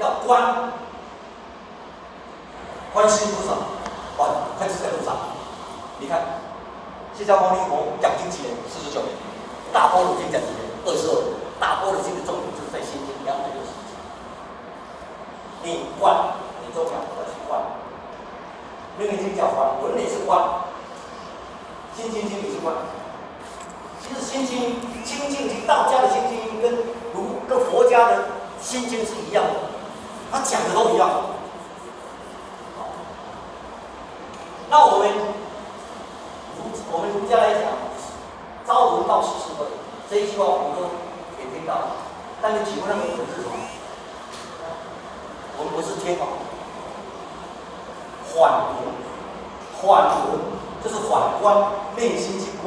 要觀，觀世音菩薩，哇，快就在路上。你看，釋迦牟尼佛講經幾年？49年。大般若經講幾年？22年。大般若經的重點就是在心經260集。你觀，你重要要去觀。楞嚴經講梵文也是觀，心經經也是觀。其實心經、清淨經，道家的心經跟儒跟佛家的心經是一樣的，他講的都一樣。那我們儒家來講，朝聞道，夕死可，這一句話我們都也聽到。但是請問那個聞是什麼？聞不是天嗎？反聞，反聞就是反觀，內心去觀。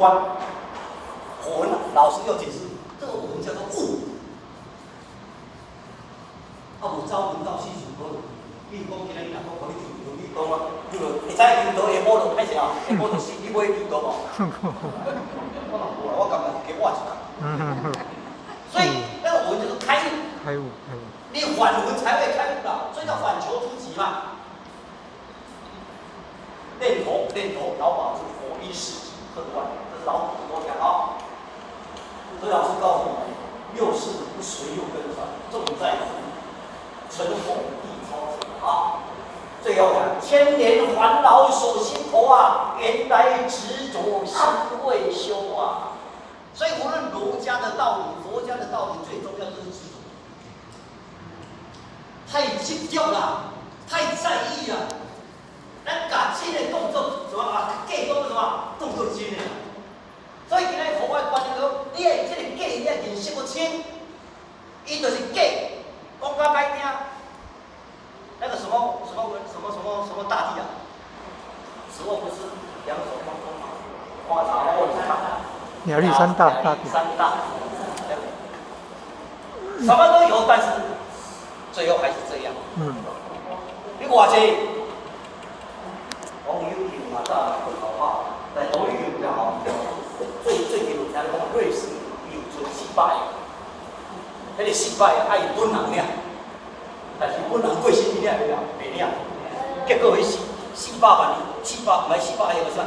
聞，老師又解釋，這個聞叫做悟。啊，無朝聞道，夕死可。比如講，今仔日若講，予你求你講啊，你就會知求道下晡就歹勢啊，下晡就死，你買求道無？我嘛無啦，我感覺是加活一工。所以那個聞就是開悟。開悟，開悟。你反聞才會開悟啦，所以叫反求諸己嘛。念佛，念佛，老法師佛一世幾賀萬，這是老祖宗講啊。所以老師告訴我們，六識不隨六根轉，重在乎成佛必超塵啊。最後講，千年煩惱鎖心頭啊，原來執着心未休啊。所以無論儒家的道理、佛家的道理，最重要就是執着。太執著了，太在意了。咱共這个當做什麼啊？假當做什麼？當做真的。所以今日佛法觀念講，你的這個假，你愛認識不清，伊就是假，講較歹聽。那個什麼什麼什麼什麼什麼大帝啊？死後不是兩手空空嗎？看查某是亞歷山大大帝。山大，什麼都有，但是最後還是這樣。你偌濟，王有慶嘛，早嘛更好，但王有慶比較好。最近有聽講瑞士有剩400个，彼个400个愛伊本人領，但是本人過身伊領袂了，袂領。結果彼400萬，四百毋是400個啥？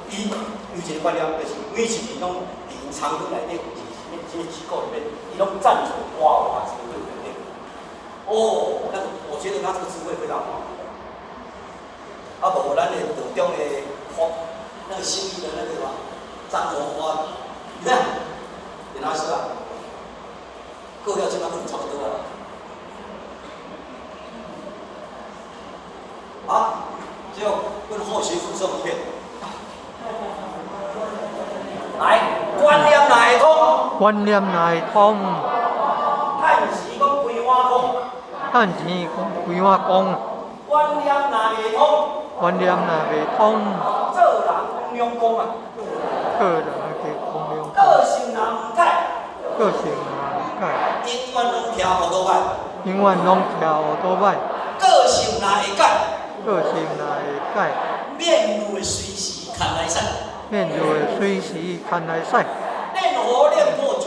伊有一個觀念，就是每一年攏佇長府內底有一個什麼機構裡面，伊攏贊助偌偌濟對不對？哦，那個我覺得他這個智慧非常好。啊，無咱的道中的花，那個新義的那個什麼張國花，你看，你拿是吧？過了這馬可能差不多了。啊，最後跟後學附送一遍。來，觀念若會通，觀念若會通，趁錢講規碗空，趁錢講規碗空，觀念若袂通，觀念若袂通，做人講兩光啊，做人講兩個性若毋改，個性若毋改，永遠攏騎摩托擺，永遠攏騎烏托擺，個性若會改，個性若會改，面露會隨時牽來使，面露會隨時牽來使，念佛念破嘴，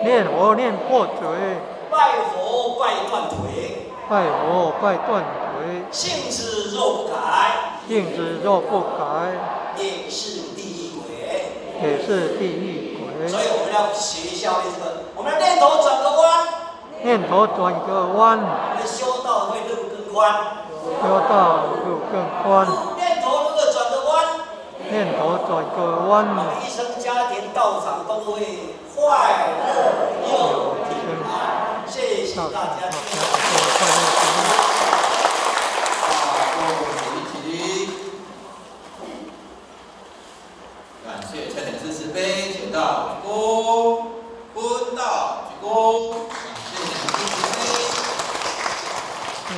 念佛念破嘴，拜佛拜斷腿，拜佛拜斷腿，性子若不改，性子若不改，也是地獄鬼，也是地獄鬼。所以我們要學下面這個，我們念頭轉個彎，念頭轉個彎，我們修道會路更寬，修道路更寬。念頭如果轉個彎，念頭轉個彎，我們一生家庭道場都會快樂又平安。謝謝大家。快樂平安。起立，感謝蔡禪師慈悲，請道鞠躬，坤道鞠躬，感謝禪師慈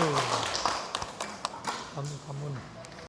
悲。